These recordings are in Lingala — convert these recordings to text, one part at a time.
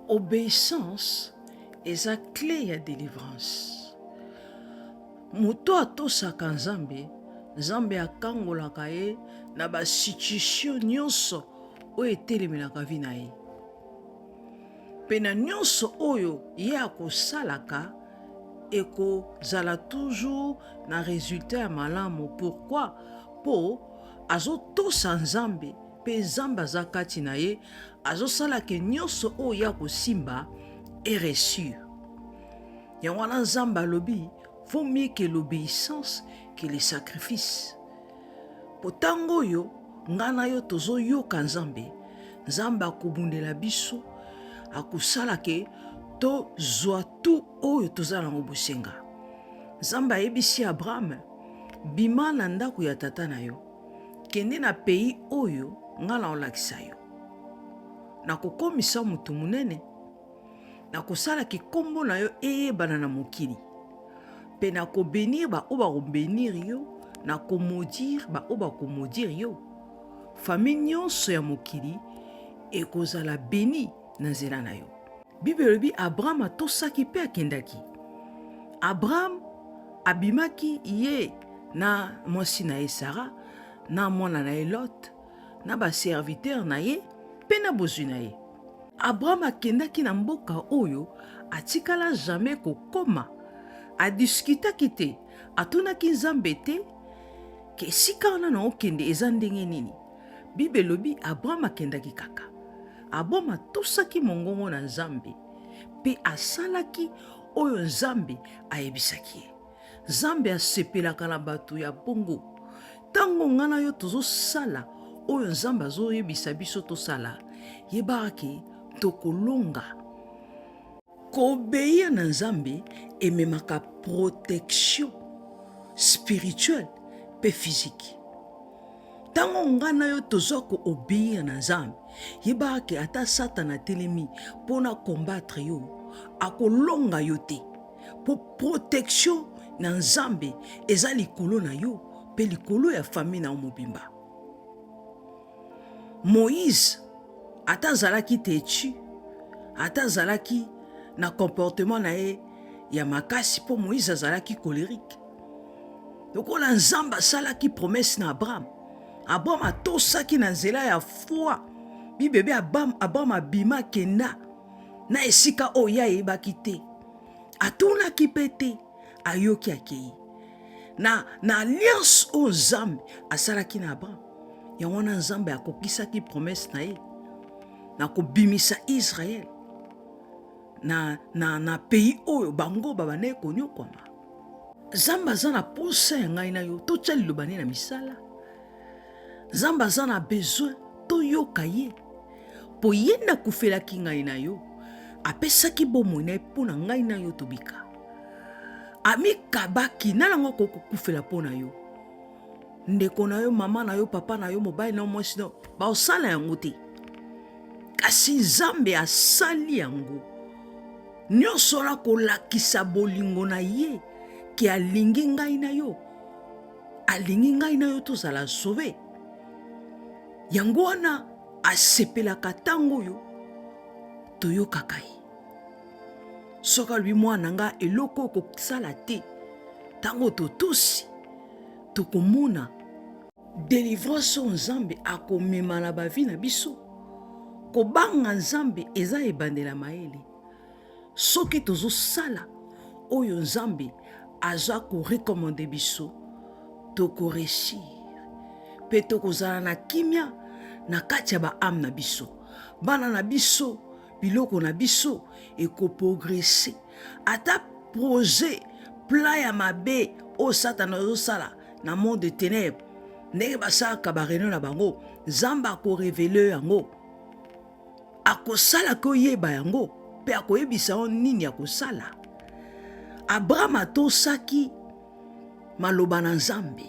Obeissance eza cle ya delivrance. Moto atosaka Nzambe, Nzambe akangolaka ye na ba situation nyonso oyo etelemelaka vie na ye. Mpe na nyonso oyo ye akosalaka ekozala toujours na resultat ya malamu. Pourquoi? Mpo azotosa Nzambe mpe Nzambe aza kati na ye, azosala ke nyonso oyo ye akosimba ereusir. Yango wana Nzambe alobi vaut mieux que l'obéissance que le sacrifice. Mpo ntango oyo ngai na yo tozoyoka Nzambe, Nzambe akobundela biso, akosala ke tozwa tu oyo toza nango bosenga. Nzambe ayebisi Abraham, bima na ndako ya tata na yo, kende na pays oyo ngai naolakisa yo. Nakokomisa moto monene, nakosala ke nkombo na yo eyebana na mokili, mpe nakobenir baoyo bakobenir yo, nakomaudire baoyo bakomaudire yo. Famille nyonso ya mokili ekozala beni na nzela na yo. Bible elobi Abraham atosaki mpe akendaki. Abraham abimaki ye na mwasi na ye Sara na mwana na ye Lot na baserviteur na ye mpe na bozwi na ye. Abraham akendaki na mboka oyo atikala jamais kokoma. Adiskutaki te, atunaki Nzambe te ke esika wana na okende eza ndenge nini. Bible elobi Abraham akendaki kaka. Abraham atosaki mongongo na Nzambe mpe asalaki oyo Nzambe ayebisaki ye. Nzambe asepelaka na bato ya bongo. Ntango ngai na yo tozosala oyo Nzambe azoyebisa biso tosala, yebaka ke tokolonga. Koobeir na Nzambe ememaka protection spirituelle mpe physique. Ntango ngai na yo tozwa koobeir na Nzambe, yebaka ke ata Satana atelemi mpo na combattre yo, akolonga yo te. Mpo protection na Nzambe eza likolo na yo mpe likolo ya famille na yo mobimba. Moïse ata azalaki têtu, ata azalaki na comportement na ye ya makasi, mpo Moïse azalaki colérique. Lokola Nzambe asalaki promesse na Abraham, Abraham atosaki na nzela ya foi. Bibebe Abraham abima akenda na esika oyo ye ayebaki te, atunaki mpe te, ayoki akei na, na alliance oyo Nzambe asalaki na Abraham. Yango wana Nzambe akokisaki promesse na ye na kobimisa Israël na, na, na pays oyo bango babandaki konyokwama. Nzambe aza na posa ya ngai na yo totya liloba ne na misala. Nzambe aza na besoin toyoka ye, mpo ye nde akufelaki ngai na yo, apesaki bomoi na ye mpo na ngai na yo tobika. Amikabaki na yango akoki kokufela mpo na yo. Ndeko na yo, mama na yo, papa na yo, mobali na yo, mwasi na yo, baosala yango te, kasi Nzambe asali yango nyonso wana kolakisa bolingo na ye ke alingi ngai na yo, alingi ngai na yo tozala sauve. Yango wana asepelaka ntango oyo toyokaka ye. Soki alobi mwana na ngai eloko oyo kosala te, ntango totosi tokomona delivrance oyo Nzambe akomema na bavi na biso. Kobanga Nzambe eza ebandela mayele. Soki tozosala oyo Nzambe aza korekomande biso, tokoresir mpe tokozala na kimia na kati ya baame na biso, bana na biso, biloko na biso ekoprogrese. Ata projet plan ya mabe oyo Satana azosala na monde de ténèbres, ndenge basalaka ba réunion na bango, Nzambe akorevele yango, akosala ke oyeba yango mpe akoyebisa yo nini akosala. Abraham atosaki maloba na Nzambe,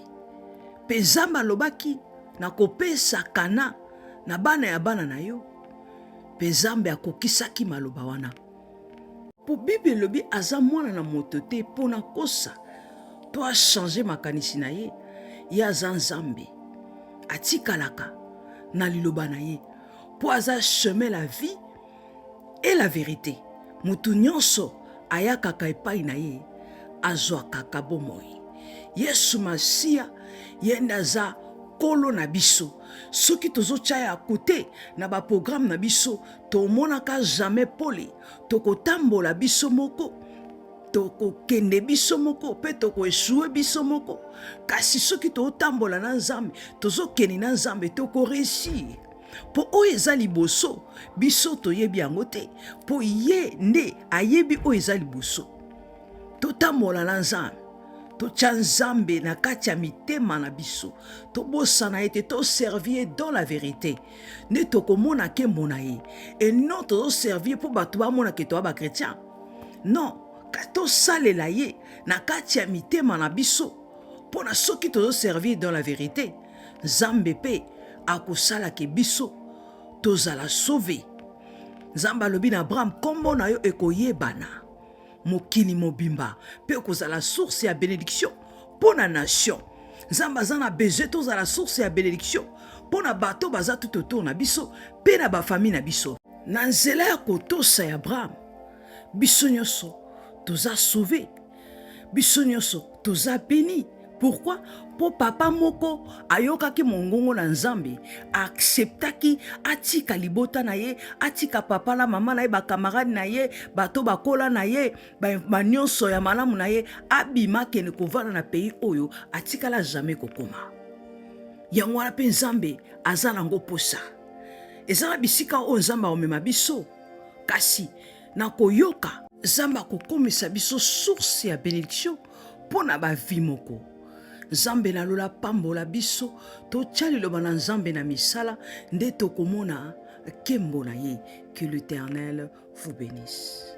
mpe Nzambe alobaki nakopesa Kana na bana ya bana na yo, mpe Nzambe akokisaki maloba wana. Mpo Bible elobi aza mwana na moto te mpo na kosa to achange makanisi na ye. Ye aza Nzambe, atikalaka na liloba na ye, mpo aza chemin, la vie et la la vérité. Moto nyonso ayakaka epai na ye azwakaka bomoi. Yesu Masiya ye nde aza Nkolo na biso. Soki tozotya ya kote na baprograme na biso, tomonaka jamais pole. Tokotambola biso moko, tokokende biso moko mpe tokoesue biso moko. Kasi soki totambola na Nzambe, tozokende na Nzambe, tokoreusir. Mpo oyo eza liboso, biso toyebi yango te, mpo ye nde ayebi oyo eza liboso. Totambola na Nzambe, totya Nzambe na kati ya mitema na biso, tobosana ye te, toservi ye dans la verite, nde tokomona nkembo na ye. E non tozoservi ye mpo bato bamona ke toya bachrétien. Non, tosalela ye na kati ya mitema na biso, mpo na soki tozoservi ye dans la verite, Nzambe mpe akosala ke biso tozala sauve. Nzambe alobi na Abraham, nkombo na yo ekoyebana mokili mobimba mpe okozala source ya benediction mpo na nation. Nzambe aza na besoin tozala source ya benediction mpo na bato baza tout autour na biso mpe na bafamille na biso. Na nzela ya kotosa ya Abraham, biso nyonso toza sauve, biso nyonso toza beni. Pourquoi? Mpo papa moko ayokaki mongongo na Nzambe, aacceptaki atika libota na ye, atika papa na mama na ye, bakamarade na ye, bato bakola na ye, banyonso ya malamu na ye, abima akende kovanda na pays oyo atikala jamais kokoma. Yango wana mpe Nzambe aza nango posa. Eza na bisika oyo Nzambe akomema biso, kasi na koyoka Nzambe akokomisa biso source ya benediction mpo na bavi moko. Nzambe na lola pambola biso, totya liloba na Nzambe na misala, nde tokomona nkembo na ye. Que l'Éternel vous bénisse.